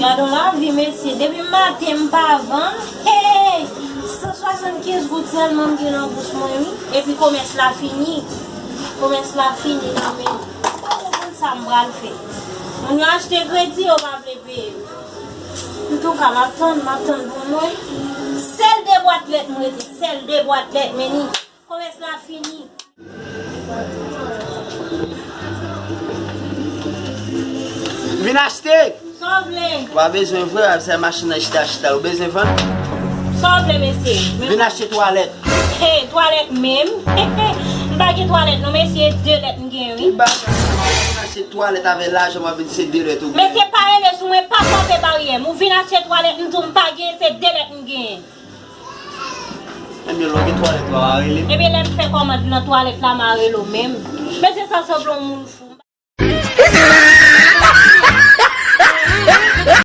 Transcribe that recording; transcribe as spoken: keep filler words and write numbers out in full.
Gadon lavi, mesye. Depi maten m pa vann. Hey! San swasannkenz goud sèlman m gen nan bous mwen, wi. Epi komès la fini. Komès la fini nan men m. Ou konn sa m pral fè. Moun yo achte kredi, yo pa vle peye. Antouka, m ap tann, m ap tann pou mwen. Sèl de bwat lèt m rete. Sèl de bwat lèt, men ni. Komès la fini. Vin achte! Sa w vle? W a bezwen vre, w a se machin nan chita chita. Ou bezwen vann? Sa w vle, mesye? Vin achte twalèt. Hey, twalèt menm? M pa gen twalèt non, mesye, de lèt m gen, wi. Ki bagay? Vin achte twalèt avè lajan w ap vin se de lèt ou gen. Mesye, pa rele sou mwen, pa kanpe baryè m. Ou vin achte twalèt, m di w m pa gen, se de lèt m gen. Ebyen, lè w gen twalèt la, w a rele m. Ebyen, lè m fè kòmand nan twalèt la, m a rele w menm. Mesye, sa sanble yon moun fou.